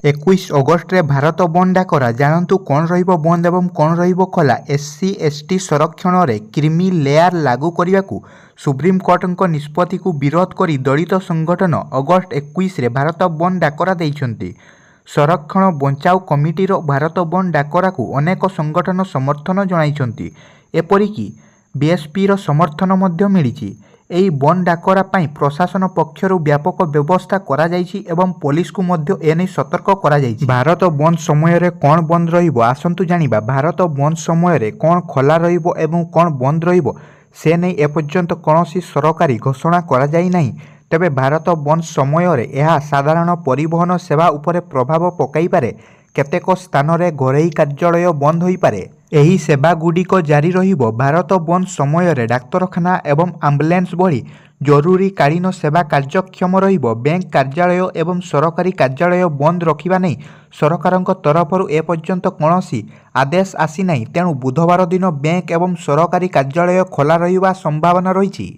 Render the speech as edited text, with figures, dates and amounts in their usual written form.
21 ଅଗଷ୍ଟରେ ଭାରତ ବନ୍ଦ ଡାକରା। ଜାଣନ୍ତୁ କ'ଣ ରହିବ ବନ୍ଦ ଏବଂ କ'ଣ ରହିବ ଖୋଲା। ଏସ୍ସି, ଏସ୍ଟି ସଂରକ୍ଷଣରେ କ୍ରିମି ଲେୟାର ଲାଗୁ କରିବାକୁ ସୁପ୍ରିମକୋର୍ଟଙ୍କ ନିଷ୍ପତ୍ତିକୁ ବିରୋଧ କରି ଦଳିତ ସଂଗଠନ ଅଗଷ୍ଟ 21ରେ ଭାରତ ବନ୍ଦ ଡାକରା ଦେଇଛନ୍ତି। ସଂରକ୍ଷଣ ବଞ୍ଚାଅ କମିଟିର ଭାରତ ବନ୍ଦ ଡାକରାକୁ ଅନେକ ସଂଗଠନ ସମର୍ଥନ ଜଣାଇଛନ୍ତି। ଏପରିକି ବିଏସ୍ପିର ସମର୍ଥନ ମଧ୍ୟ ମିଳିଛି। ଏହି ବନ୍ଦ ଡାକରା ପାଇଁ ପ୍ରଶାସନ ପକ୍ଷରୁ ବ୍ୟାପକ ବ୍ୟବସ୍ଥା କରାଯାଇଛି ଏବଂ ପୋଲିସକୁ ମଧ୍ୟ ଏନେଇ ସତର୍କ କରାଯାଇଛି। ଭାରତ ବନ୍ଦ ସମୟରେ କ'ଣ ବନ୍ଦ ରହିବ, ଆସନ୍ତୁ ଜାଣିବା। ଭାରତ ବନ୍ଦ ସମୟରେ କ'ଣ ଖୋଲା ରହିବ ଏବଂ କ'ଣ ବନ୍ଦ ରହିବ, ସେ ନେଇ ଏପର୍ଯ୍ୟନ୍ତ କୌଣସି ସରକାରୀ ଘୋଷଣା କରାଯାଇ ନାହିଁ। ତେବେ ଭାରତ ବନ୍ଦ ସମୟରେ ଏହା ସାଧାରଣ ପରିବହନ ସେବା ଉପରେ ପ୍ରଭାବ ପକାଇପାରେ। କେତେକ ସ୍ଥାନରେ ଘରୋଇ କାର୍ଯ୍ୟାଳୟ ବନ୍ଦ ହୋଇପାରେ। ଏହି ସେବାଗୁଡ଼ିକ ଜାରି ରହିବ। ଭାରତ ବନ୍ଦ ସମୟରେ ଡାକ୍ତରଖାନା ଏବଂ ଆମ୍ବୁଲାନ୍ସ ଭଳି ଜରୁରୀକାଳୀନ ସେବା କାର୍ଯ୍ୟକ୍ଷମ ରହିବ। ବ୍ୟାଙ୍କ କାର୍ଯ୍ୟାଳୟ ଏବଂ ସରକାରୀ କାର୍ଯ୍ୟାଳୟ ବନ୍ଦ ରଖିବା ନେଇ ସରକାରଙ୍କ ତରଫରୁ ଏପର୍ଯ୍ୟନ୍ତ କୌଣସି ଆଦେଶ ଆସିନାହିଁ। ତେଣୁ ବୁଧବାର ଦିନ ବ୍ୟାଙ୍କ ଏବଂ ସରକାରୀ କାର୍ଯ୍ୟାଳୟ ଖୋଲା ରହିବା ସମ୍ଭାବନା ରହିଛି।